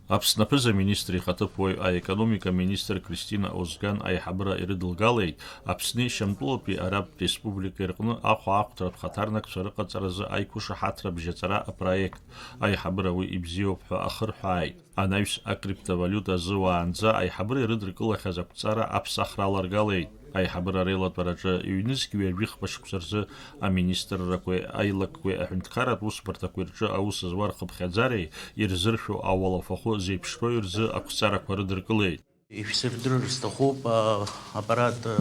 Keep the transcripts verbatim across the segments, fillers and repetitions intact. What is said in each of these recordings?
Аԥсны аԥыза-министр ихаҭыԥуаҩ аекономика министр Кристина Озган аиҳабыра ирыдылгалеит Аԥсни Шьамтәылатәи Арабтә Республикеи рҟны ахәаахәҭратә хаҭарнакцәа рыҟаҵаразы аиқәышаҳаҭра бжьаҵара апроект. Аиҳабыра уи ибзиоуп ҳәа ахырҳәааит. Анаҩс акриптовалиута азы уаанӡа аиҳабыра ирыдыркылахьаз ақәҵара аԥсахра аларгалеит. Аиҳабыра реилатәараҿы ҩнызқь ҩажәихԥа шықәса рзы аминистррақәеи аилакқәеи аҳәынҭқарратә усбарҭақәеи рҿы аус зуа рхыԥхьаӡареи ирзыршәо ауалафахәы зеиԥшроу рзы ақәҵарақәа рыдыркылеит. Ишәсырдырыр сҭахуп, а, аппарат, а,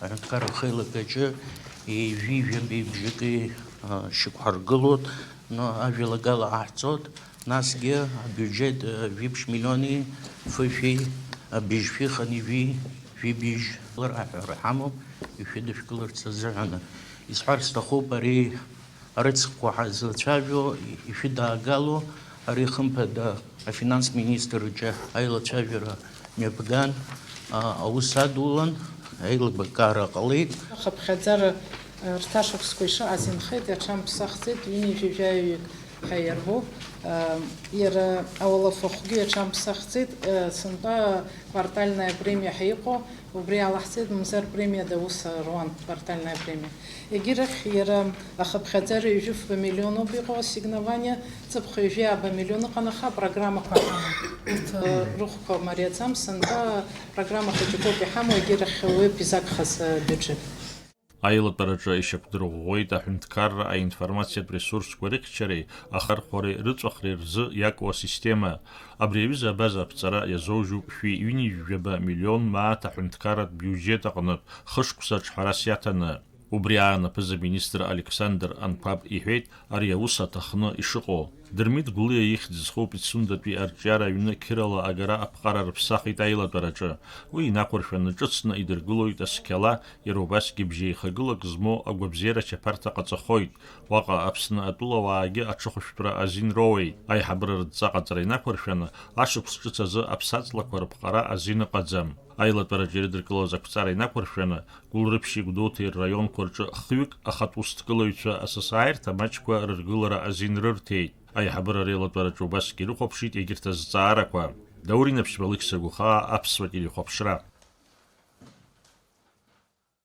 аҳәынҭқарра ахеилак аҿы ҩажәи жәабеи бжаки, а, шьақәҳаргылоит, но ажәалагала аҳҵоит, насгьы абиуџьет, а, жәиԥшь миллиони фышәи, а, быжьшәи хынҩажәи жәибжь лыр аҳәара ҳамоуп, ишәыдышәкыларц азыҳәан. Исҳәар сҭахуп, ари арыцхәқәа ҳазлацәажәо, ишәыдаагало, ари хымԥада афинанс министр иҿы аилацәажәара мҩаԥган, а, аус адулан, аилибакаара ҟалеит. Ахыԥхьаӡара, а, рҭашықәсқәа ишыҟаз инхеит, иаҽамԥсахӡеит, ҩынҩажәи жәаҩык ҳәа иарбоуп. А, иара ауалафахәгьы иаҽамԥсахӡеит, а, сынтәа квартальная премиа ҳәа иҟоу, убри алаҳҵеит, мамзар премиада аус руан, квартальная премиа. Егьирахь иара ахыԥхьаӡара ҩажәи фба миллионуп иҟоу ассигнование, ҵыԥх ҩажәи ааба миллион ыҟан, аха апрограммақәа ҳамам. Урҭ, э, рыхәқәа мариаӡам, сынтәа программа хәыҷык ауп иҳамоу, егьирахь уи ауп изагхаз, э, абиуџьет. Аилатәараҿы ишьақәдырӷәӷәеит аҳәынҭқарра аинформациатә ресурсқәа рыхьчареи ахархәареи рыҵәахреи рзы иакуа асистема. Абри аҩыза абаза аԥҵара иазоужьуп шәи ҩынҩажәи жәаба миллион мааҭ аҳәынҭқарратә биуџьет аҟнытә хышықәса аҿҳәарас иаҭаны. Убри аан аԥыза-министр Александр Анқәаб иҳәеит ари аус аҭахны ишыҟоу. Дырмит Гәлиа ихьӡ зхоу Пицундатәи арҿиара аҩны қьырала агара аԥҟара рыԥсахит аилатәараҿы. Уи инақәыршәаны ҿыцны идыргылоит асқьала, иара убасгьы бжьеихагылак змоу агәабзиара чаԥарҭа ҟаҵахоит. Уаҟа Аԥсны атәылауаагьы аҽыхәшәтәра азин роуеит. Аиҳабыра рыдҵа ҟаҵара инақәыршәаны, ашықәс ҿыц азы аԥсаҵлақәа рыԥҟара азин ыҟаӡам. Аилатәараҿы ирыдыркылоз ақәҵара инақәыршәаны, Гәылрыԥшьи Гәдоуҭеи рраионқәа рҿы хҩык ахатә усҭгылаҩцәа асасааирҭа маҷқәа рыргылара азин рырҭеит. Аиҳабыра реилатәараҿы убасгьы ирыхәаԥшит егьырҭ азҵаарақәа. Даур Инаԥшьба, Алықьса Гәхаа, Аԥсуа телехәаԥшра.